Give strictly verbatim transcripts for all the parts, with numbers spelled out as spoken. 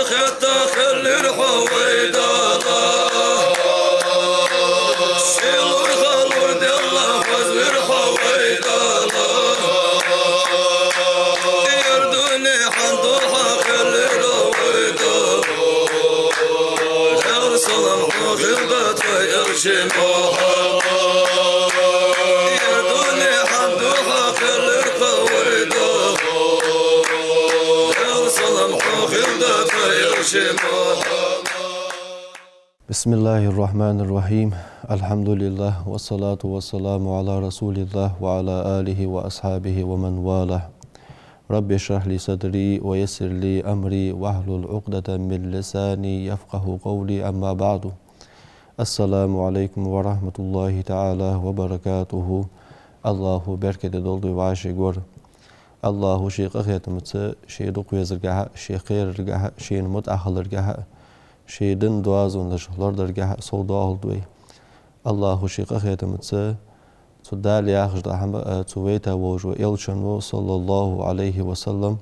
Хетта хиллар хьо вай Дала, сийлур-халур делла хозлар хьо вай Дала. Ер дунен хьан духьа хиллар вай Дала. Даьла салам хьох хилда тха элча Мухьаммад. Ер дунен хьан духьа хиллар вай Дала. Даьла салам хьох хилда тха элча Мухьаммад. بسم الله الرحمن الرحيم. الحمد لله والصلاة والسلام على رسول الله وعلى آله وأصحابه ومن والاه. رب اشرح لي صدري ويسر لي أمري واحلل عقدة من لساني يفقهوا قولي. أما بعد. السلام عليكم ورحمة الله تعالى وبركاته. АллахӀа беркате долда вай вӀашагӀкхетар. АллахӀа ший къахетамца, ший дукха везаргахьа, ший кхераргахьа, шийна мутӀахьа хиларгахьа, ший дина доазонаш лорадаргахьа совдоахалда вай. АллахӀа ший къахетамца цу Дала яхаш дола хӀама а, цу вайта волаш волча элчано, صلى الله عليه وسلم,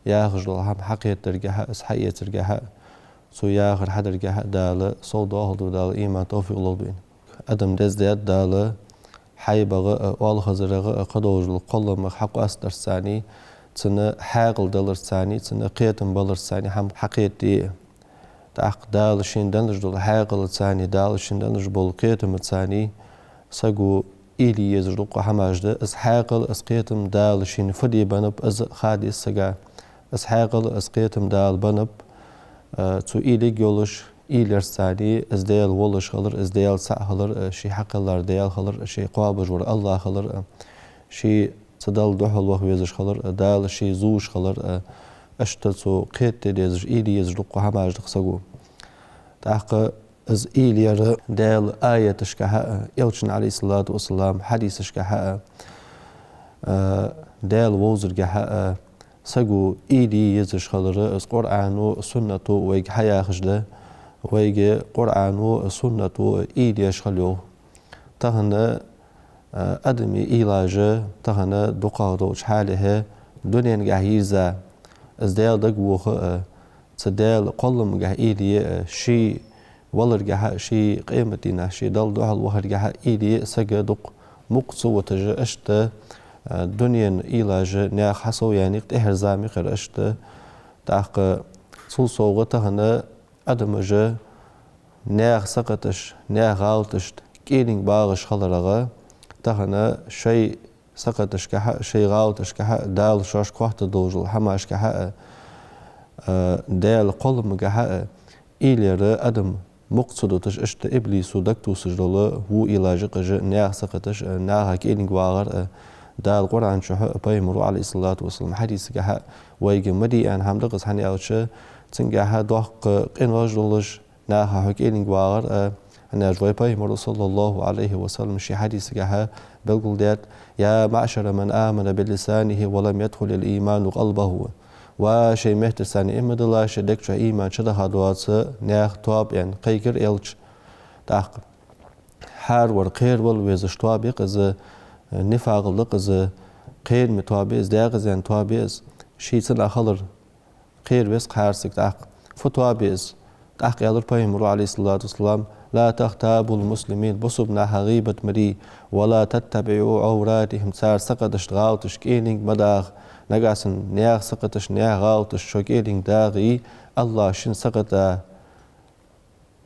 яхаш дола хӀама хьакхетаргахьа, из хьаэцаргахьа, цо яхар хьадаргахьа Дала совдоахалда вай, Дала иман, товфикъ лолда вайна. Адам дездад Дала хьайбагӀа а, оалхазарагӀа а кхыдолаш дола кхолламах хьакъоастадарца, цунна хьаькъал даларца, цунна кхетам баларца хӀама хьакхете. ТӀаккха Дала шийна деннаш дола хьаькъалца, Дала шийна деннаш бола кхетамца саго уйла е езаш дукха хӀамаш да. Из хьаькъал, из кхетам Дала шийна фу де беннаб, из ха деза сага. Из хьаькъал, из кхетам Дала беннаб, а, цо уйла йолаш, уйла ярца, из Даьла волаш хилар, из Даьла цаӀ хилар, а, ше хьакхеллар Даьла хилар, а, ше кхоабаш вар АллахӀ хилар, а, ше цу Далла духьал ваха везаш хилар, а, Дала ше зувш хилар, а, иштта цо кхета дезаш, уйла е езаш дукха хӀамаш да-кх саго. ТӀаккха из уйла яр Даьла аяташкахьа а, элчан, عليه الصلاة والسلام, хьадисашкахьа а, а, Даьла вовзаргахьа а, саго уйла е езаш хилар, из Къуръано, суннато вайга хьаяхаш да, вайга Къуръано, суннато уйла еш хила йоах. Тахан, а, адамий уйлаш, тахан дукхагӀа долча хьалехьа, дуненгахьа йизза, из Даьла дагавоха а, цу Даьла кхолламагахьа уйла е а, ший валаргахьа а, ший къематдийнахьа, ший Далла духьал вахаргахьа а уйла е а саг дукха мукъа ца вуташ, иштта, а, дунен уйлаш наьха хьасовъяьннай-кх, тӀехьарча заман юкъера иштта. ТӀаккха цул совгӀа тахан адамаш наьха сакхаташта, наьха гӀалаташта кӀийлинг багӀаш хиларагӀа, тахан шоай сакхаташкахьа а, шоай гӀалаташкахьа а, Дала шоашка хоаттаргдолаш дола хӀамашкахьа а, а, Даьла кхолламагахьа а уйла яр адам мукъа ца дуташ, иштта иблисо дагатувсаш дола во уйлаш я-кх уж, наьха сакхаташ а, наха кӀийлинг вагӀар а. Дала Къуръан чу а, Пайхамаро, عليه الصلاة والسلام, хьадисагахьа а вайга ма де аьнна хӀама да-кх из, хӀана аьлча, цунгахьа доккха къинош долаш, наха хьо кӀийлинг вагӀар а. ХӀана аьлча вай Пайхамаро, صلى الله عليه وسلم, ший хьадисагахьа белгалдаьд: «يا معشر من آمن بلسانه ولم يدخل الإيمان قلبه». Ва шоай метташца иман диллача, шоай дег чу иман чудахьа доаца наьха тоаба, аьнна, кхайкар элча. ТӀаккха хӀаравар кхеравала везаш тоаба я-кх из, нифакъал да-кх из, кхераме тоаба я из, даькъаза яьнна тоаба я из, ший цунах хилар кхераве еза-кх хӀара саг. ТӀаккха фу тоаба я из? ТӀаккха аьлар Пайхамаро, عليه الصلاة والسلام: «لا تغتابوا المسلمين», бусалба наха гӀийбат ма де, «ولا تتبعوا عوراتهم», цар сакхаташта, гӀалаташта кӀийлинг ма дагӀа. Нагахьа санна наьха сакхаташта, наьха гӀалаташта шо кӀийлинг дагӀе, АллахӀ ший сакхата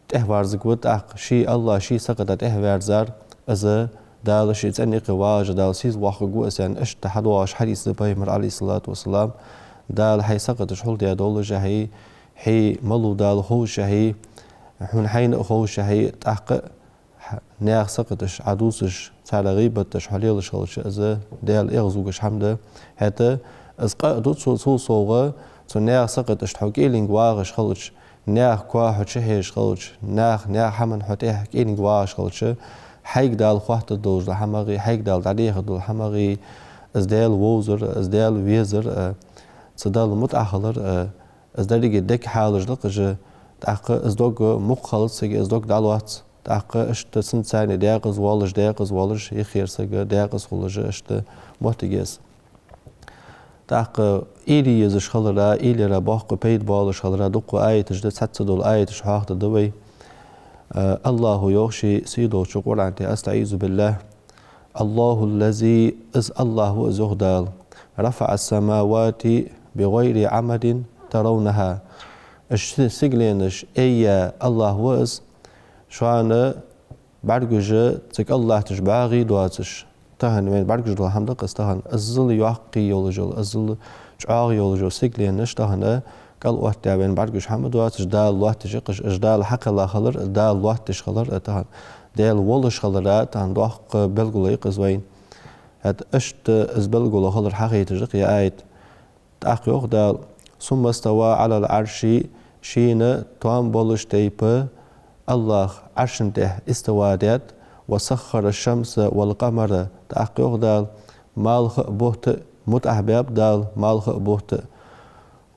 тӀехьаварзаргва. ТӀаккха ший АллахӀ ший сакхата тӀехьаверзар, из Дала ший цӀен юкъе вагӀаш, Дала сийсаз воаккхаргва из, аьнна, иштта хьадоагӀаш хьадис да Пайхамара, عليه الصلاة والسلام. Дала хьай сакхаташ хьулдаь доллашехьа, хье малув Дала ховшшехьа, хьона хьайна а ховшшехьа, тӀаккха а наьха сакхаташ Ӏодувцаш, царех гӀийбаташ хьо лелаш хилча, из Даьла эгӀазвугаш хӀама да. ХӀаьта из къа а ду цо, цул совгӀа, цу наьха сакхаташта хьо кӀийлинг вагӀаш хилча, наьха коа хьо чухьежаш хилча, наьха, наьха хӀаман хьо тӀехьа кӀийлинг вагӀаш хилча, хьайга Дала хоаттаргдолаш дола хӀамагӀеи, хьайга Дала дӀадехаргдола хӀамагӀеи, из Даьла вовзар а, из Даьла везар а, цу Далла мутӀахьа хилар а, из деррига дег хьалаш да-кх уж. ТӀаккха из дог мукъа хилац сага, из дог дӀалоац. ТӀаккха иштта цунца даькъаза воалаш, даькъаза воалаш, юххера саг даькъаза хулаш иштта моттиг я из. ТӀаккха уйла е езаш хилара, уйла яра боккха пайда болаш хилара дукха аяташ да, цхьацца дола аяташ хьоахаду вай. Э, АллахӀа йоах ший сийдолча Къуръан тӀа: أستعيذ بالله. الله الذي, из АллахӀ ва из, йоах Дала, رفع السماوات بغير عمد ترونها. Уж сигаленаш айя АллахӀ ва из, шоана бӀаргаш цига латташ бӀоагӀа доацаш. Тахан вайна бӀаргаш дола хӀама да-кх из тахан. Иззал йоккха йолаш йола, иззал чӀоагӀа йолаш йола сигаленаш тахан кӀал оттаяь вайна бӀаргаш хӀама доацаш, Дала лоатташ я-кх уж, уж Дала хьакхелла хилар, Дала лоатташ хилар а тахан. Даьла волаш хилара тахан доккха белгало я-кх из вайна. ХӀаьта иштта из белгало хилар хьахайташ да-кх ер аят. ТӀаккха йоах Дала: ثم استوى على العرش, шийна тоам болаш тайпа АллахӀ Ӏарша тӀа истава даьд, وسخر الشمس والقمر, тӀаккха йоах Дала, малх а бутт а мутӀахьа баьб Дала, малх а бутт а.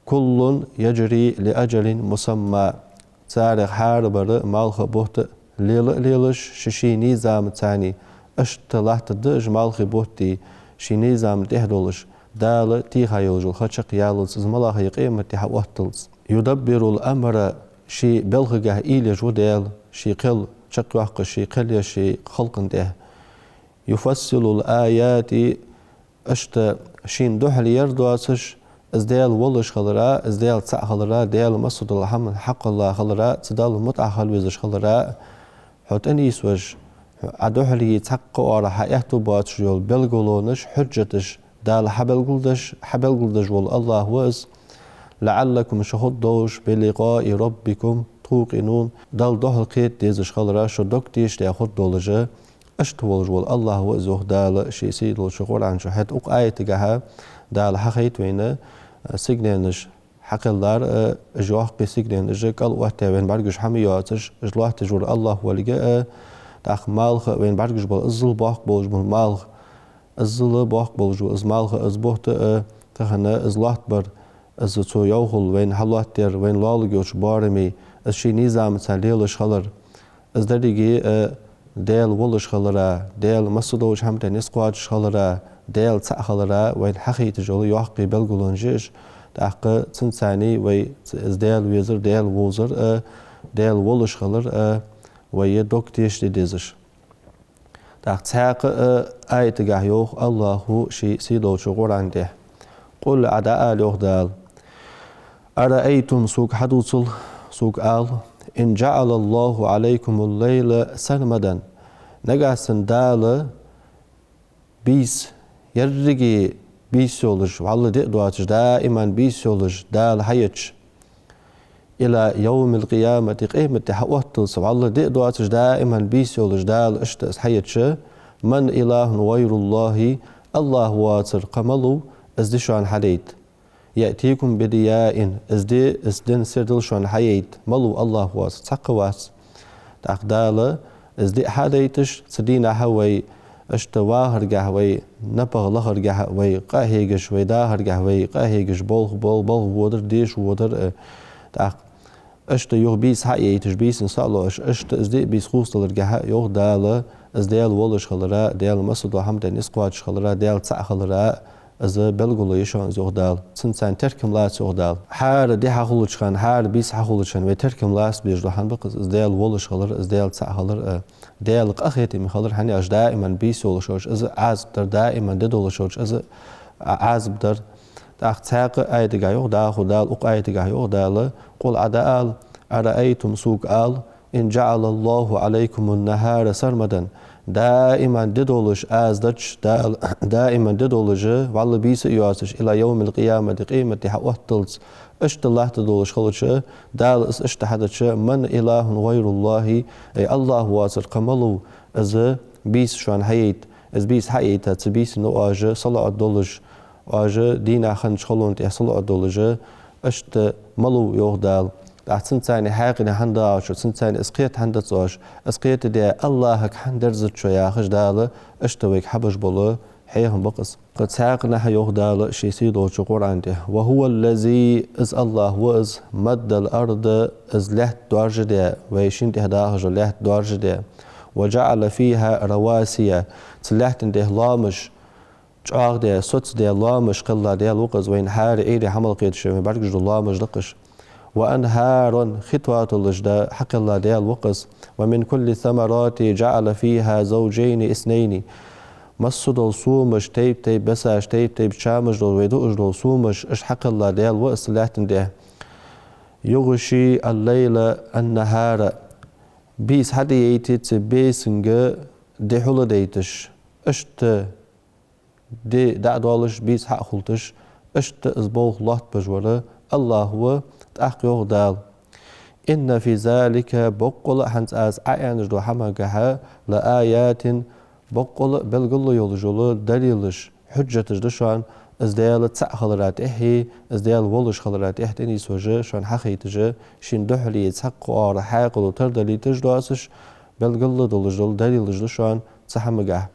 كل يجري لأجل مسمى. Царех хӀарабар малх а бутт а лела а лелаш, ший-ший низамаца, иштта латтаргда уж малхи бутти, ший низама тӀа долаш, Дала теха йолаш йола ха чакхъяллалца, из малагӀа ха я къематди хьаотталца. يدبر الأمر, ший балхагахьа уйла еш ва Даьла, ший кхел чакхйоаккхаш, ший кхел еш ший халкъа тӀа. يفصل الآيات, иштта шийна духьале ер доацаш, из Даьла волаш хилара, из Даьла цаӀ хилара, Даьла массадола хӀама хьакхелла хилара, цу Далла мутӀахьа хила везаш хилара, хьо тӀанийсвеш, хьо Ӏа духьале цхьаккха оагӀорахьа аьттув боацаш йола белгалонаш, хьужжаташ Дала хьабелгалдеш, хьабелгалдеш вола АллахӀ ва из. لعلكم, шо хургдолаш, بلقاء ربكم توقنون, Далла духьалкхета дезаш хилара шо дог тешадаь хургдолаш. Иштта волаш вола АллахӀ ва из, йоах Дала ший сийдолча Къуръан чу. ХӀаьта укх аятагахьа Дала хьахайт вайна, а, сигаленаш хьакхеллар а, уж йоккхий сигаленаш кӀал оттаяь вайна бӀаргаш хӀама йоацаш, уж лоатташ вар АллахӀ волга а, тӀаккха малх а вайна бӀаргаш бола, иззал боккха болаш бола малх, иззал боккха болаш бола из малх а, из бутт а, тахан из лоаттабар, из цо йовхал вайна хьалоаттаяр, вайна лоалургйолча боараме, из ший низамаца лелаш хилар. Из деррига а Даьла волаш хилара, Даьла массадолча хӀама тӀа низ кхоачаш хилара, Даьла цаӀ хилара вайна хьахайташ йола йоккхий белгалонаш я уж. ТӀаккха цунца вай ц-, из Даьла везар, Даьла вовзар а, Даьла волаш хилар а вай дог тешаде дезаш. ТӀаккха цхьаькха а аятагахьа йоах АллахӀа ший сийдолча Къуръан тӀа: قل, Ӏа дӀаала, йоах Дала, أرأيتم, сога хьадувцал, сога ала, إن جعل الله عليكم الليل سرمدا, нагахьа санна Дала бийса, еррига бийса йолаш, вӀалла диъ доацаш, даиман бийса йолаш Дала хьаеча, إلى يوم القيامة, къематди хьаотталца вӀалла диъ доацаш, даиман бийса йолаш Дала иштта из хьаеча, من إله غير الله, АллахӀ воацар кхы малув из ди шоана хьадайта? يأتيكم بضياء, из ди, из ден сердал шоана хьаайта малув АллахӀ воацар? Цхьаккха вац. ТӀаккха Дала из диъ хьадайташ, цу дийнахьа вай иштта вахаргахьа, вай напагӀа лахаргахьа, вай къахьегаш, вай дахаргахьа, вай къахьегаш, болх, бол-, болх водар, деша водар, э, тӀаккха иштта юха бийса хьа а яйташ, бийсан са а лоаш, иштта из диъ бийса хувцадаларгахьа, йоах Дала, из Даьла волаш хилара, Даьла массадола хӀама тӀа низ кхоачаш хилара, Даьла цаӀ хилара, из белгало я шоана из, йоах Дала. Цунца теркам лаца, йоах Дала. ХӀара ди хьахулача хана, хӀара бийса хьахулача хана вай теркам лаца безаш дола хӀама да-кх из, из Даьла волаш хилар, из Даьла цаӀ хилар а, Даьла къахетаме хилар, хӀана аьлча даиман бийса йолаш йолча из Ӏазап дар, даиман ди долаш йолча из Ӏазап дар. ТӀаккха цхьаькха аятагахьа йоах, дӀахо Дала укх аятагахьа йоах Дала: قل, Ӏа дӀаала, أرأيتم, сога ала, إن جعل الله عليكم النهار سرمدا, даиман ди долаш аз дича, Дала даиман ди долаш, вӀалла бийса а йоацаш, إلى يوم القيامة, къематди хьаотталца, иштта латташ долаш хилча, Дала из иштта хьадича, من إله غير الله, ай, АллахӀ воацар кхы малув из бийса шоана хьаайта? Из бийса хьаайта, цу бийсан оаш салоӀа долаш, оаш дийнахьа хиннача халонна тӀа салоӀа долаш, иштта малув, йоах Дала. ТӀаккха цунца хьаькъале хӀана дагӀа шо, цунца из кхета хӀана дац оаш, из кхетадаь АллахӀага хӀана дерзац шо, яхаш, Дала иштта вайга хьабеш бола хьехам ба-кх из. Кхы цхьаькханахьа йоах Дала ший сийдолча Къуръан тӀа: وهو الذي, из АллахӀ ва из, مد الأرض, из лаьтта доаржадаь, вай шин тӀа дахаш дола лаьтта доаржадаь, وجعل فيها رواسي, цу лаьтта тӀа лоамаш, чӀоагӀа де, соцаде лоамаш кхелла Даьла ва-кх из, والنهار, Ӏуйре хьа мел кхеташ, вайна бӀаргаш дола лоамаш да-кх уж. وأنهارا, хи тоаталаш да хьакхелла Даьла ва-кх из. ومن كل الثمرات جعل فيها زوجين اثنين. Массадола сомаш, тайп-тайпара бесаш, тайп-тайпара чамаш дола, вай дуаш дола сомаш, уж хьакхелла Даьла ва из лаьттан тӀа. يغشي الليل النهار. Бийса хьатӀаяйте цу бийсанга ди хьулдайташ. Иштта ди дӀа а доалаш, бийса хьа а хулийташ, иштта из болх лоаттабеш вар АллахӀ ва, тӀаккха йоах Дала: إن في ذلك, боккъала а хӀанз аз Ӏоаьнна дола хӀамагахьа, لآيات, боккъала а белгала йолаш йола далилаш, хьужжаташ да шоана, из Даьла цаӀ хилара тӀехьа, из Даьла волаш хилара тӀехьа тӀанийсвеш, шоана хьахайташ, шийна духьале цхьаккха оагӀора хьаькъало тардалийташ доацаш, белгала долаш дола далилаш да шоана цу хӀамагахьа.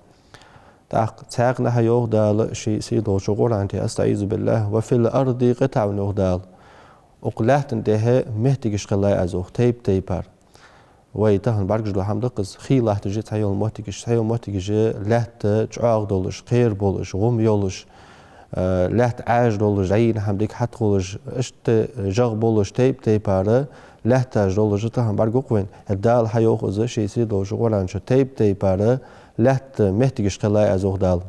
ТӀаккха цхьаькханахьа йоах Дала ший сийдолча Къуръан тӀа: أستعيذ بالله. وفي الأرض قطع, йоах Дала. Укх лаьттан тӀа моттигаш кхеллай аз, йоах, тайп-тайпара. Вай тахан бӀаргаш дола хӀама да-кх из, хий латташ я цхьайола моттигаш, цхьайола моттигаш я лаьтта чӀоагӀа долаш, кхера болаш, гӀум йолаш, э, лаьтта Ӏаьржа долаш, дӀайийна хӀама дика хьатӀахулаш, иштта жагӀа болаш, тайп-тайпара лаьтташ долаш тахан бӀаргагу-кх вайна. ХӀаьта Дала хьайоах из ший сийдолча Къуръан чу, тайп-тайпара лаьтта моттигаш кхеллай аз, йоах Дала.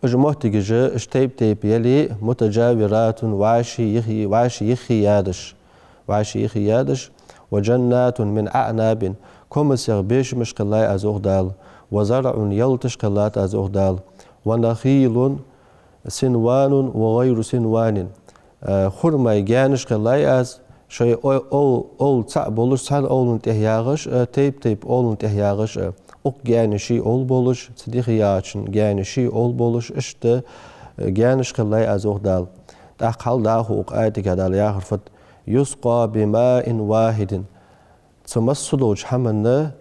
Уж моттигаш, уж тайп-тайпара яле, متجاورات, вӀаший юхе, вӀаший юхе ядаш, вӀаший юхе ядаш, وجنات من أعناب, комасех бешамаш кхеллай аз, йоах Дала, وزرع, ялаташ кхеллад аз, йоах Дала, ونخيل صنوان وغير صنوان, э, хурмай гаьнаш кхеллай аз, шоай о-, о-, овла цаӀ болаш, цхьан овла тӀа ягӀаш а, тайп-тайпара овла тӀа ягӀаш а. Укх гаьна ший овла болаш, цу дихьа яьча гаьна ший овла болаш, иштта, э, гаьнаш кхеллай аз, йоах Дала. ТӀаккха хьалха укх аятагахьа Дала яхар фуд: يسقى بماء واحد. Цу массадолча хӀаманна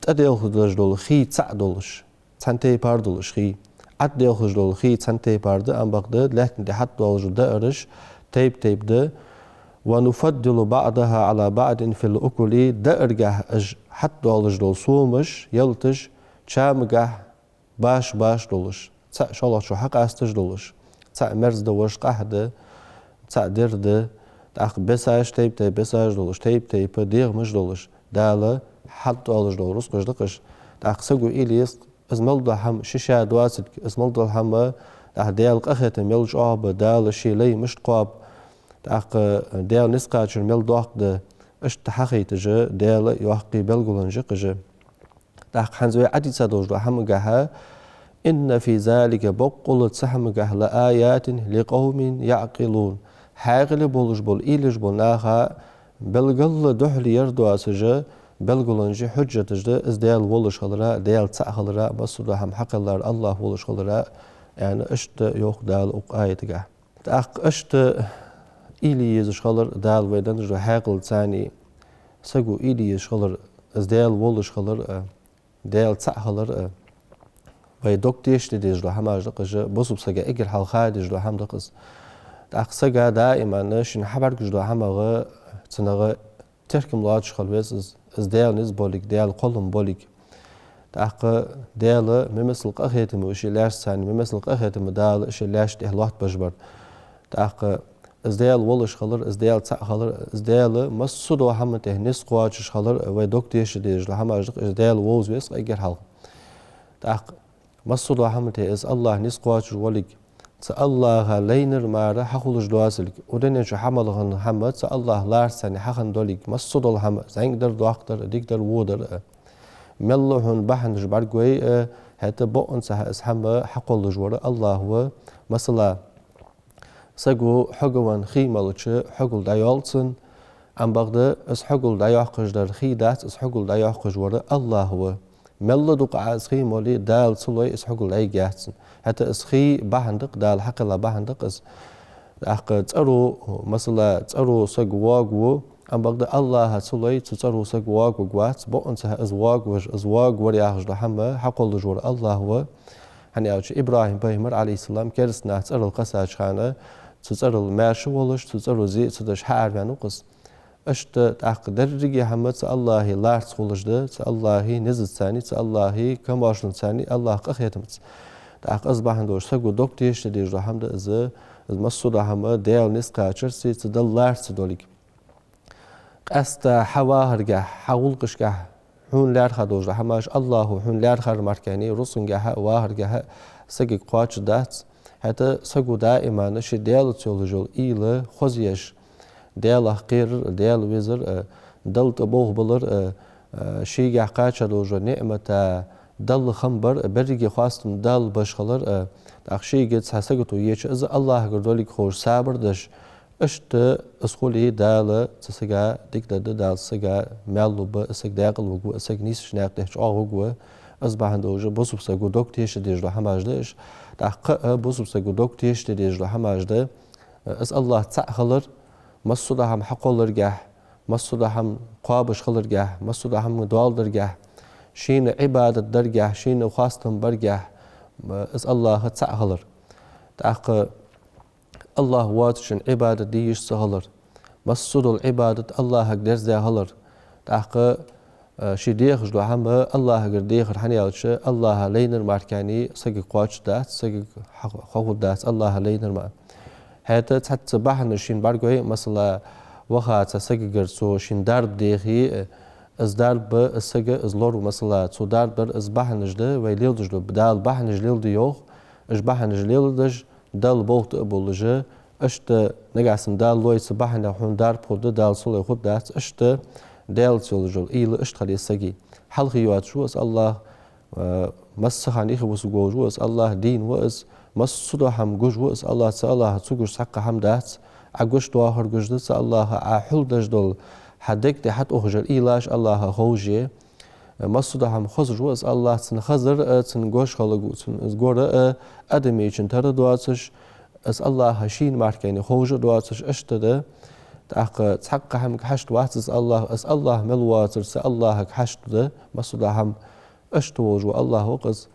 тӀаделхаш дола хий цаӀ долаш, цхьан тайпара долаш хий. ӀотӀаделхаш дола хий цхьан тайпара да, ам бакъда лаьттан тӀа хьатӀадоалаш дола даараш тайп-тайпара да. ونفضل بعضها على بعض في الأكل, дааргахьа уж хьатӀадоалаш дола сомаш, ялаташ, чамагахьа башха-башха долаш, цаӀ шоллагӀчоа хьакъасташ долаш, цаӀ мерза да, вож къахьа да, цаӀ дер да, тӀаккха бесаш тайп-тайпара бесаш долаш, тайп-тайпара дегӀамаш долаш, Дала хьатӀадоалаш дола рузкъаш да-кх уж. ТӀаккха саго уйла е-кх, из мел дола хӀама ши ша доацилга, из мел дола хӀама, тӀаккха Даьла къахетам мел чӀоагӀа ба, Дала ший лай мишта кхоаб, тӀаккха Даьла низ кхачар мел доккха да, иштта хьахайташ, Даьла йоккхий белгалонаш я-кх уж. ТӀаккха хӀанз вай Ӏодийца долаш дола хӀамагахьа: إن في ذلك, боккъала цу хӀамагахьа, لآيات لقوم يعقلون, хьаькъал болаш бола, уйла еш бола наха белгала духьале яр доацаш белгалонаш я, хьужжаташ да, из Даьла волаш хилара, Даьла цаӀ хилара, массадола хӀама хьакхеллар АллахӀ волаш хилара, аьнна, иштта йоах Дала укх аятагахьа. ТӀаккха иштта уйла е езаш хилар, Дала вайна денна дола хьаькъал царна, саго уйла е езаш хилар, из Даьла волаш хилар а, Даьла цаӀ хилар а, вай дог тешаде дезаш дола хӀамаш да-кх уж, бусалба сага эггара хьалха ха дезаш дола хӀама да-кх из. ТӀаккха сага даиман шийна хьабӀаргагуш дола хӀамах, цунах теркам лоацаш хила веза из, из Даьла низ болга, Даьла кхоллам болга. ТӀаккха Даьла мел масала къахетам ба ший лаьшца, мел масала къахетам ба Дала ший лаьшта тӀа лоаттабеш бар. ТӀаккха из Даьла волаш хилар, из Даьла цаӀ хилар, из Даьла массадола хӀаман тӀа низ кхоачаш хилар, вай дог тешаде дезаш дола хӀамаш да-кх, из Даьла вовза веза-кх эггара хьалха. ТӀаккха массадола хӀаман тӀа из АллахӀ низ кхоачаш волга, цу АллахӀа лайнар мара хьахулаш доацилга, укх дунен чу хьа мел хинна хӀама цу АллахӀа лаьрца хьахинна долга, массадола хӀама, зӀамига дар, доккха дар, дика дар, во дар а, мел хьона бахьанаш бӀаргагой а, хӀаьта бокъонца из хӀама хьакхоллаш вар АллахӀ ва. Масала, саго хьогвенна хий мелча хьогал дӀайоал цунна, ам бакъда из хьогал дӀайоаккхаш дар хий дац, из хьогал дӀайоаккхаш вар АллахӀ ва. Мел дукха Ӏа из хий моле, Дала ца лой, из хьогал дӀайига яц цунна. ХӀаьта из хий бахьан да-кх, Дала хьакхелла бахьан да-кх из. ТӀаккха цӀеро, масала, цӀеро саг воагаву, ам бакъда АллахӀа ца лой, цу цӀеро саг воагаваргвац, бокъонца из воагавар, из воагавар яхаш дола хӀама хьакхоллаш вар АллахӀ ва. ХӀана аьлча ИбрахӀим пайхамар, Ӏалайхи ссалам, кераста наха цӀерал кхаьссача хана, цу цӀерал маьрша волаш, цу цӀеро зе а ца деш хьаараваьннав-кх из. Иштта тӀаккха деррига хӀама цу АллахӀа лаьрца хулаш да, цу АллахӀа низаца, цу АллахӀа камаьршалца, АллахӀа къахетамца. ТӀаккха из бахьан долаш саго дог тешаш де дезаш дола хӀама да из, из массадола хӀама Даьла низ кхачарца, цу Далла лаьрхӀа долга. Къаьстта хьа вахаргахьа, хьа гӀулакхашкахьа хьона лаьрхӀа долаш дола хӀамаш, АллахӀа хьона лаьрхӀар мара кхы а, рузкъангахьа а, вахаргахьа а сагага кхоачаш дац. ХӀаьта саго даиман ший Даьлаца йолаш йола уйла хозъеш, Даьлах кхерар а, Даьла везар а, Далла тӀаболх балар а, а, шийгахьа кхаьча долаш дола ниӀмата Далла хам бар а, беррига хоастам Далла беш хилар а, тӀаккха шийга цхьа сагото еча, из АллахӀагара долга ховш сабар деш, иштта из хуле, Дала цу сага дика дергда, Дала цу сага маьл лургба, из саг даькъала варгва, из саг нийсача наькъа тӀа чӀоагӀа варгва. Из бахьан долаш бусалба саго дог тешаш де дезаш дола хӀамаш да уж. ТӀаккха кхы а бусалба саго дог тешаш де дезаш дола хӀамаш да, из АллахӀ цаӀ хилар, массадола хӀама хьакхолларгахьа, массадола хӀама кхоабаш хиларгахьа, массадола хӀама доаладаргахьа, шийна Ӏибадат даргахьа, шийна хоастам баргахьа, из АллахӀ цаӀ хилар. ТӀаккха АллахӀ воацачоа Ӏибадат де йиш ца хилар, массадола Ӏибадат АллахӀага дерзадаь хилар, тӀаккха а, ший дехаш дола хӀама АллахӀагара дехар, хӀана аьлча АллахӀа лайнар мара кхы а сагага кхоачаш дац, сагага хьа-, хьахургдац АллахӀа лайнар мара. ХӀаьта цхьацца бахьанаш шийна бӀаргагой, масала, ваха цхьан сагагара цо шийна дарба дехе, из дарба, из саг из лору, масала, цо дарба дар, из бахьанаш да, вай леладеш дола, Дала бахьанаш леладе йоах, уж бахьанаш леладеш, Далла болх тӀа а боллаш, иштта нагахьа санна Дала лойя цу бахьанех хьона дарба хургда, Дала ца лой хургдац, иштта Даьлаца йолаш йола уйла иштта хиле сага. Хьалхе йоацаш ва из АллахӀ, а, массахана юхе вусаргволаш ва из АллахӀ, дийна ва из, массадола хӀама гуш ва из АллахӀ, цу АллахӀа ца гуш цхьаккха хӀама дац, Ӏа гуш доахар гуш да цу АллахӀа, Ӏа хьулдеш дола, хьа дег тӀа хьатӀаухаш йола уйлаш АллахӀа ховш я. Массадола хӀама хозаш ва из АллахӀ, цунна хазар а, цунна гуш хилар а, цунна из гора а, адамашта тара доацаш, из АллахӀа шийна мара кхы а ховш а доацаш, иштта да. ТӀаккха цхьаккха хӀамага хьашт вац из АллахӀ, из АллахӀ мел воацар цу АллахӀага хьашт да, массадола хӀама иштта волаш ва АллахӀ ва-кх из,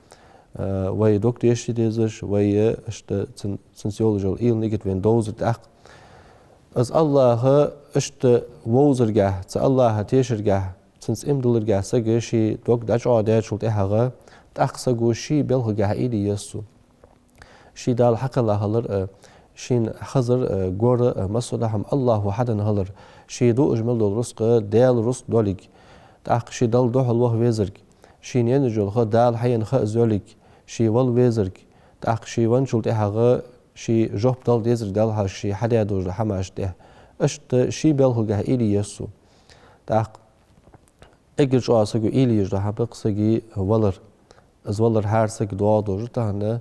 а, вай дог тешаш дезаш, вай иштта цун-, цунца йолаш йола уйла, нигат вайна довзар тӀаккха. Из АллахӀ иштта вовзаргахьа, цу АллахӀа тешаргахьа, цунца иман дилларгахьа сага ший дог дӀачӀоагӀдаьчул тӀехьагӀа, тӀаккха саго ший балхагахьа уйла е еза цо. Ше Далла хьакхелла хилар а, шийна хазар а, гора а, массадола хӀама АллахӀа хьаденна хилар, ше дуаш мел дола рузкъа Даьла рузкъа долга, тӀаккха ше Далла духьал ваха везарг, шийна енна йола ха Дала хьаенна ха из йолга, ше вала везарг, тӀаккха ше венначул тӀехьагӀа ше жоп дала дезарг Далла хьалха ше хьадаь долаш дола хӀамашта тӀехьа. Иштта ший балхагахьа уйла е еза цо. ТӀаккха эггара чӀоагӀа саго уйла е езаш дола хӀама да-кх сага валар. Из валар хӀара сага доагӀа долаш да, тахан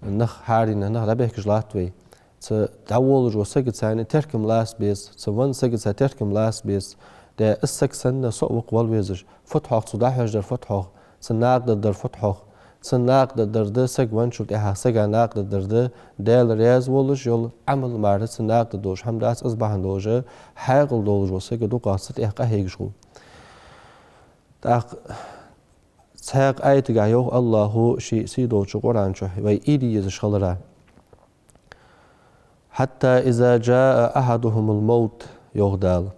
нах, хӀаране нах дӀабехкаш латт вай. Цу дӀаволлаш волча сагаца теркам лаца беза, цу веннача сагаца теркам лаца беза. Де, из саг санна со а ва-кх вала везаш. Фуд-хьогӀ цо дӀахьош дар, фуд-хьогӀ цунна накъадаргдар, фуд-хьогӀ цунна накъадаргдар да, саг венначул тӀехьагӀа сага накъадаргдар да, Даьла раьза волаш йола Ӏамал мара цунна накъадаргдолаш хӀама дац, из бахьан долаш хьаькъал долаш вола саг дукхагӀа цу тӀа къахьегаш хул. ТӀаккха цхьаькха аятагахьа йоах АллахӀа ший сийдолча Къуръан чу вай уйла е езаш хилара. «حتى إذا جاء أحدهم الموت», йоах Дала.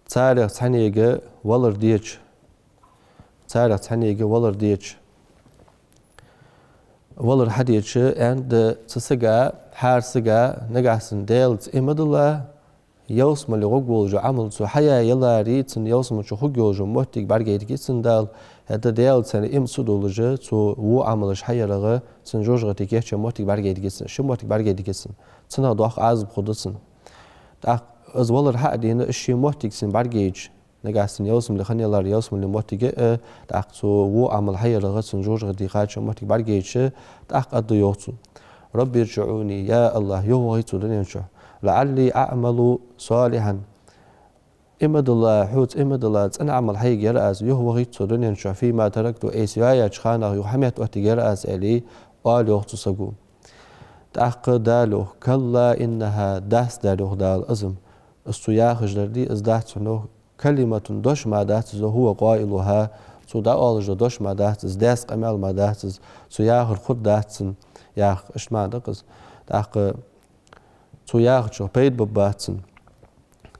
Царех цхьаннега валар деча, царех цхьаннега валар деча, валар хьадеча, аьннад цу сага, хӀара сага, нагахьа санна Даьлаца иман дилла, ялсмале гӀоргволаш йола Ӏамал цо хьаяь яларе, цун ялсмала чу хургйолаш йола моттиг бӀаргайдергда цунна Дала. ХӀаьта Даьлаца иман ца долаш, цо во Ӏамалаш хьаярагӀа, цун жожагӀате кийчъяь моттиг бӀаргайдергда цунна, ши моттиг бӀаргайдергда цунна. Цунах доккха Ӏазап хургда цунна. ТӀаккха из валар хьа а дийна, из ши моттиг цунна бӀаргайча, нагахьа санна ялсмале хинна яларе ялсмален моттиге а, тӀаккха цо во Ӏамал хьаярагӀа, цун жожагӀате кхача моттиг бӀаргайча, тӀаккха аргда йоах цо: «رب ارجعون», я АллахӀ, юхавахийта со дунен чу, «لعلي أعمل صالحا». Иман дилла, хьоца иман дилла, цӀена Ӏамал хьаергьяр аз, юхавахийта со дунен чу, «فيما تركت», айса йоаеча ханах юха хьаметтаоттаргьяр аз, аьле, оал йоах цу саго. ТӀаккха Дала йоах: «كلا إنها», дац, Дала йоах, Дала, из-м, из цо яхаш дар дий, из дац хьона, «كلمة», дош мара дац из, «هو قائلها», цо дӀаоалаш дола дош мара дац из, даьсса къамаьл мара дац из, цо яхар хургдац цунна, яхаш, иштта маӀан да-кх из. ТӀаккха цо яхачох пайда баргбац цунна.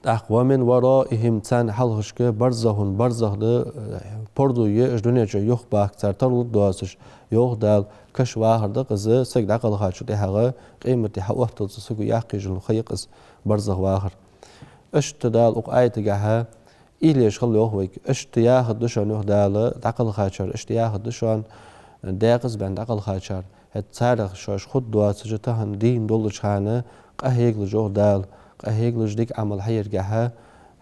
ТӀаккха «ومن ورائهم», царна хьалхашка, «برزخ», барзах да, э, парзо е, уж дунен чу юхабахка цар тарлургдоацаш, йоах Дала, каша вахар да-кх из, саг дӀакхелхачул тӀехьагӀа, къематди хьаотталца саго яккха езаш йола ха я-кх из, барзах вахар. Иштта Дала укх аятагахьа уйла еш хила йоах вайга. Иштта яхаргда шоана, йоах Дала, дӀакхелхачар, иштта яхаргда шоана, декъаза баьнна дӀакхелхачар. ХӀаьта царех шоаш хургдоацаш, тахан дийна долча хана къахьегалаш, йоах Дала, къахьегалаш дика Ӏамал хьаяргахьа,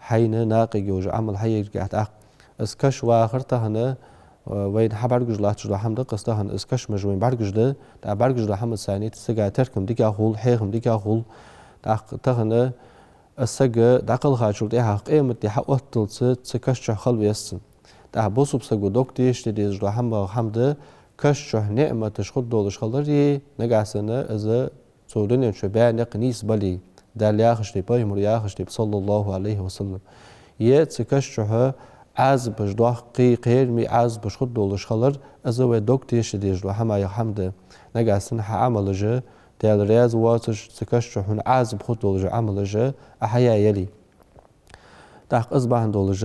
хьайна накъиг йолаш Ӏамал хьаяргахьа тӀаккха. Из каша вахар тахан, э, вайна хьабӀаргагуш латташ дола хӀама да-кх из тахан, из кашамаш вайна бӀаргагуш да, тӀаккха бӀаргагуш дола хӀамаца цхьана сага теркам дикагӀа хул, хьехам дикагӀа хул. ТӀаккха тахан из саг дӀакхелхачул тӀехьагӀа къематди хьаотталца цу каша чу хила веза цун. ТӀаккха бусалба саго дог тешаде дезаш дола хӀама, хӀама да, каша чу ниӀматаш хургдолаш хилари, нагахьа санна из цу дунен чу баь никъ нийса бале, Дала яхача тайпара, пайхамара яхача тайпара, صلى الله عليه وسلم. Е цу каша чухьа Ӏазапаш доккхий, кхераме Ӏазапаш хургдолаш хилар, из вай дог тешаде дезаш дола хӀамаех хӀама да. Нагахьа санна хьа Ӏамалаш, Даьла раьза воацаш, цу каша чу хьона Ӏазап хургдолаш Ӏамалаш Ӏа хьаяь яле. ТӀаккха из бахьан долаш,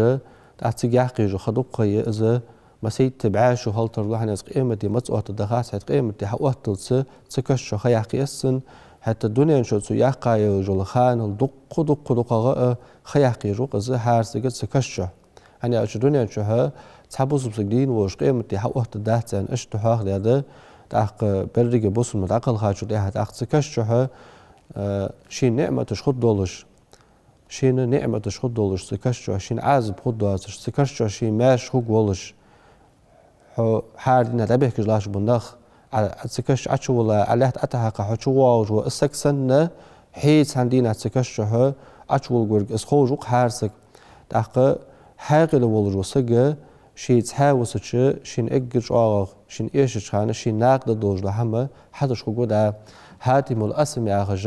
тӀаккха цига яккха езаш йола ха дукха я из, масийтта бӀаь шу хила тарлу хьона из, къематди маца оттаргда хац, хӀаьта къематди хьаотталца цу каша чу ха яккха еза цун, хӀаьта дунен чу цо яккха езаш йола ханал дукха, дукха, дукхагӀа а ха яккха езаш ва-кх из хӀара сага цу каша чу. ХӀана аьлча дунен чухьа цхьа бусалба саг дийна волаш къематди хьаоттаргдац аьнна, иштта хьоахадаьд, тӀаккха беррига бусалба нах дӀакхелхачул тӀехьагӀа тӀаккха цу каша чухьа, э, шийна ниӀматаш хургдолаш, шийна ниӀматаш хургдолаш цу каша чу, шийна Ӏазап хургдоацаш, цу каша чу шийна маьрша хургволаш, хьо хӀара дийнахьа дӀабехкаш латташ бола нах, Ӏа, Ӏа цу каша чу Ӏочувулла, Ӏа лаьтта ӀотӀахьекха хьо чувоагӀаш вола из саг санна, хьоца цхьан дийнахьа цу каша чухьа Ӏочувулларгва из ховш ва-кх хӀара саг. ТӀаккха хьаькъал волаш вола саг, ше цхьаь висача, шийна эггара чӀоагӀагӀа, шийна эшача хана, шийна накъадаргдолаш дола хӀама хьадеш хургва Дала. Хьатимул Асам яхаш,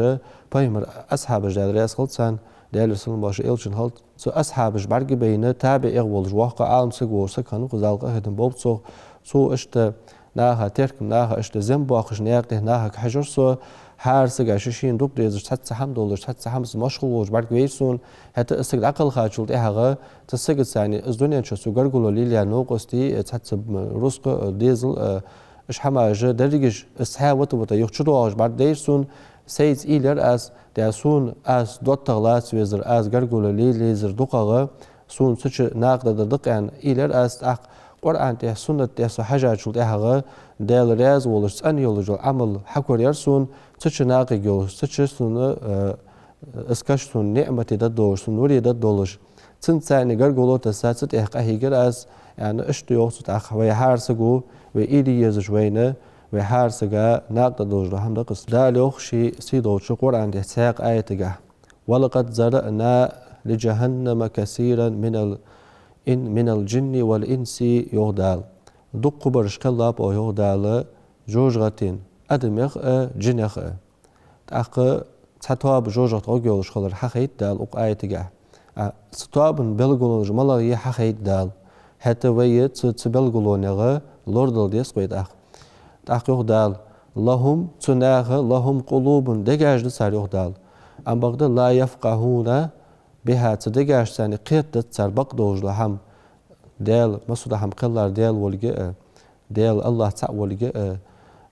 пайхамара асхьабаш, Даьла раьза хилва царна, Даьлера салам-моаршал Элчанна хилда, цу асхьабашта бӀаргабайна, табиӀех волаш, воккха Ӏалам саг волаш саг хиннав-кх, Дала къахетам болба цох. Цо иштта наха теркам, наха иштта зем боаккхаш, наькъа тӀа нахага хьежар со, хӀара сага ше шийна дукха дезаш цхьацца хӀама долаш, цхьацца хӀамаца машгӀул волаш бӀаргавайра сона, хӀаьта из саг дӀакхелхачул тӀехьагӀа цу сагаца цхьана из дунен чу цо гаргало лелаяь новкъостий, цхьацца рузкъа, дезал, уж хӀамаш дерригаш из цхьаь вита-вита юха чудоагӀаш бӀаргадайра сона, сайца уйла яр аз, тӀаккха сона аз доттагӀа лаца везар, аз гаргало лелае езар дукхагӀа, сона цу чу накъадаргдар да-кх аьнна уйла яр аз. ТӀаккха Къуръана тӀа, сунната тӀа со хьежачул тӀехьагӀа, Даьла раьза волаш, цӀена йолаш йола Ӏамал хьакораяьр сона, цу чу накъиг йолаш, цу чу сона, э, из каша сона ниӀмате даргдолаш, сона нуре даргдолаш. Цунца цхьана гаргало тесса, цу тӀа къахьийгар аз, аьнна, иштта йоах цо. ТӀаккха вай хӀара саго, вай уйла е езаш вайна, вай хӀара сага накъадаргдолаш дола хӀама да-кх из. Дала йоах ший сийдолча Къуръана тӀа цхьаькха аятагахь: «ولقد ذرأنا لجهنم كثيرا من ال-، إن-، من الجن والإنس», йоах Дала. Дукха бараш кхеллаб Оаха, йоах Дала, жожагӀатен, адамех а, жинех а. ТӀаккха цхьа тоаба жожагӀатах гӀоргйолаш хилар хьахайт Дала укх аятагахь. А, цу тоабан белгалонаш малагӀа я хьахайт Дала. ХӀаьта вай цу, цу белгалонех лорадала деза-кх вай тӀаккха. ТӀаккха йоах Дала: «لهم», цу наьха, «لهم قلوب», дегаш да цар, йоах Дала. Ам бакъда «لا يفقهون بها», цу дегашца цхьана кхетадац цар бакъдолаш дола хӀама. Даьла, массадола хӀама кхеллар Даьла волга а, Даьла, АллахӀ цаӀ волга а,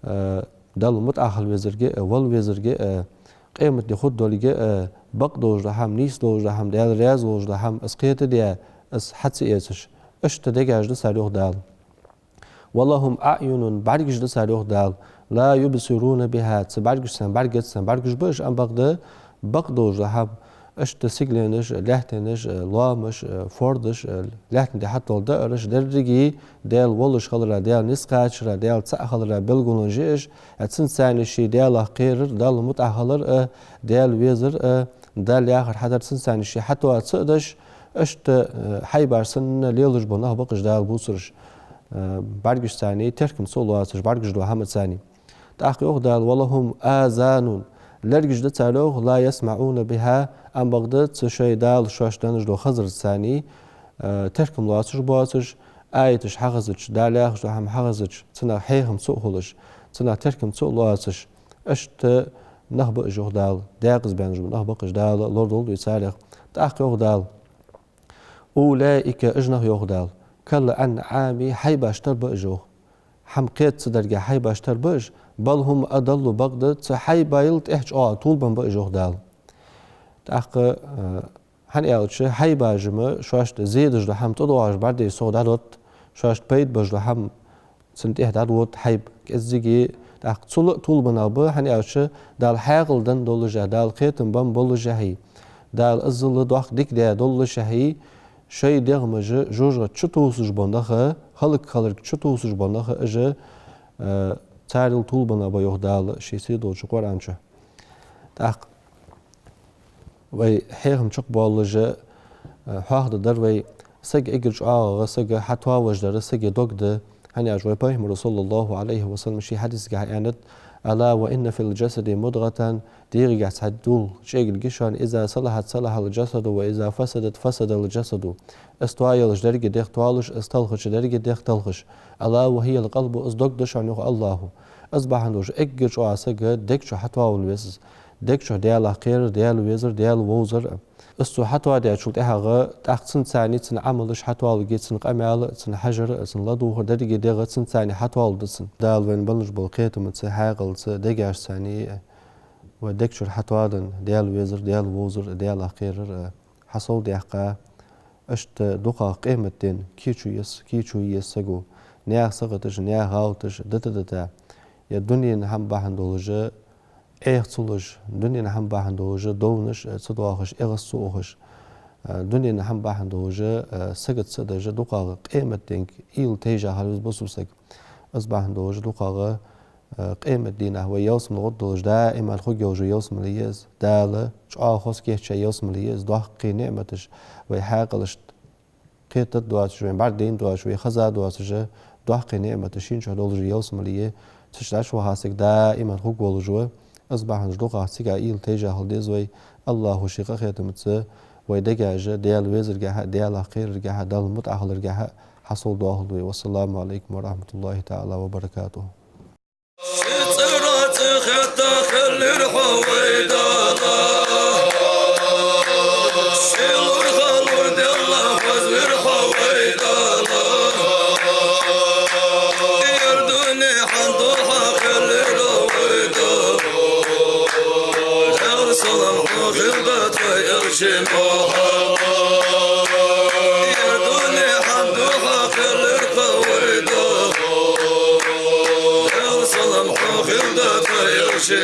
а, Далла мутӀахьа хила везарга а, вала везарга а, къематди хургдолга а, бакъдолаш дола хӀама, нийса долаш дола хӀама, Даьла раьза волаш дола хӀама, из кхетаде, из хьа ца эцаш. Иштта дегаш да цар, йоах Дала. «ولهم أعين», бӀаргаш да цар, йоах Дала. «لا يبصرون بها», цу бӀаргашца цхьана бӀаргаяц цар, бӀаргаш ба уж, ам бакъда бакъдолаш дола хӀама, иштта сигаленаш, лаьттанаш, лоамаш, фордаш, лаьтта тӀа хьатӀадола даараш, деррига Даьла волаш хилара, Даьла низ кхачара, Даьла цаӀ хилара белгалонаш я уж. Цунца цхьана ший Даьлах кхерар, Далла мутӀахьа хилар а, Даьла везар а, Дала яхар хьадар, цунца цхьана ший хьатоа ца а деш, иштта, э, хьайбаш санна лелаш бола нах ба-кх уж, Дала бувцараш, э, бӀаргашца цхьана, теркам ца а лоацаш, бӀаргаш дола хӀамаца цхьана. ТӀаккха йоах Дала: «ولهم آذان», лергаш да цар, йоах, «لا يسمعون بها», ам бакъда цу шоай Дала шоашта денна долча хазарца цхьана, э, теркам лоацаш боацаш, аяташ хьахезача, Дала яхаш дола хӀама хьахезача, цунах хьехам ца а хулаш, цунах теркам ца а лоацаш, иштта нах ба уж, йоах Дала, декъаза баьнна бола нах ба-кх уж, Дала лорадолда вай царех. ТӀаккха йоах Дала: «أولئك», уж нах, йоах Дала, كالأنعام, хьайбаш тара ба уж, йоах. ХӀама кхета ца дарга хьайбаш тара ба уж, بل هم أضل, бакъда цу хьайбаел тӀех чӀоагӀа толабенна ба уж, йоах Дала. ТӀаккха, э, хӀана аьлча, хьайбаша-м шоашта зе деш дола хӀама тӀадоагӀаш бӀаргадайча сога дӀадода, шоашта пайда беш дола хӀама цунна тӀех дӀадода хьайба. КӀеззига, тӀаккха цул а толабенна ба, хӀана аьлча, Дала хьаькъал денна доллашехь, Дала кхетам бенна боллашехь, Дала иззал доккха дика даь доллашехь, шоай дегӀамаш жожагӀате чутувсаш бола нах, хӀалакхиларга чутувсаш бола нах, уж, э, царел толабенна ба, йоах Дала ший сийдолча Къуръан чу. ТӀаккха вай хьехам чакхбоалаш, э, хьоахадергдар вай, саг эггара чӀоагӀагӀа саг хьатоаваш дар сага дог да, хӀана аьлча вай Пайхамара, صلى الله عليه وسلم, ший хьадисагахь аьннад: ألا وإن في الجسد مضغة, дегӀагахь цхьа дола чӀегилг я шоана, إذا صلحت صلح الجسد وإذا فسدت فسد الجسد. Из тоаялуш деррига дегӀ тоалуш, из талхача деррига дегӀ талхаш. ألا وهي القلب, из дог да шоана, йоах АллахӀа. Из бахьан долаш эггара чӀоагӀа саг дег чу хьатоавала веза из. Дег чу Даьлах кхерар, Даьла везар, Даьла вовзар. Из цо хьатоадаьчул тӀехьагӀа, тӀаккха цунца цхьана цун Ӏамалаш хьатоалургья, цун къамаьл, цун хьажар, цун ладувгӀар, деррига дегӀ цунца цхьана хьатоалургда цунна. Дала вайна беннабеш бола кхетамца, хьаькъалца, дегашца цхьана вай дег чура хьатоадан, Даьла везар, Даьла вовзар, Даьлах кхерар хьасовдаьккха, иштта дукхагӀа къематдийнахьа кийчо еза, кийчо еза саго, наьха сагӀаташ, наьха гӀалаташ дита-дита, е дунен хӀама бахьан долаш Ӏеха ца луш, дунен хӀама бахьан долаш довнаш ца доахаш, эгӀаз ца ухаш, дунен хӀама бахьан долаш сагот ца деш, дукхагӀа къематденга уйла тайжа хила веза бусалба саг. Из бахьан долаш дукхагӀа къематдийнахьа вай ялсмала гӀоргдолаш даим хургйолаш йола ялсмала я из. Дала чӀоагӀа хоза кийчъяь ялсмала я из, доккхий ниӀматаш, вай хьаькъалашта кхетаргдоацаш, вайна бӀаргадайна доацаш, вай хеза доацаш, доккхий ниӀматаш шийна чу долаш ялсмала я. Цу чу дӀачуваха саг даим хургволаш ва. Из бахьан долаш дукхагӀа цига уйла тайжа хила деза вай. АллахӀа ший къахетамца вай дегаш Даьла везаргахьа, Даьлах кхераргахьа, Далла мутӀахьа хиларгахьа хьасовдоахалда вай. والسلام عليكم ورحمة الله تعالى وبركاته. Ши цӀера цӀихетта хилира хьо, вай Дала. Ши лургӀа лургденна хозавира хьо, вай Дала. Ер дунен хьа духьа хилира, вай Дала. Ер салам хьона хилда тха Элча Мухьаммад. Ер дунен хьа духьа хилира, вай Дала. Ер салам хьона хилда тха Элча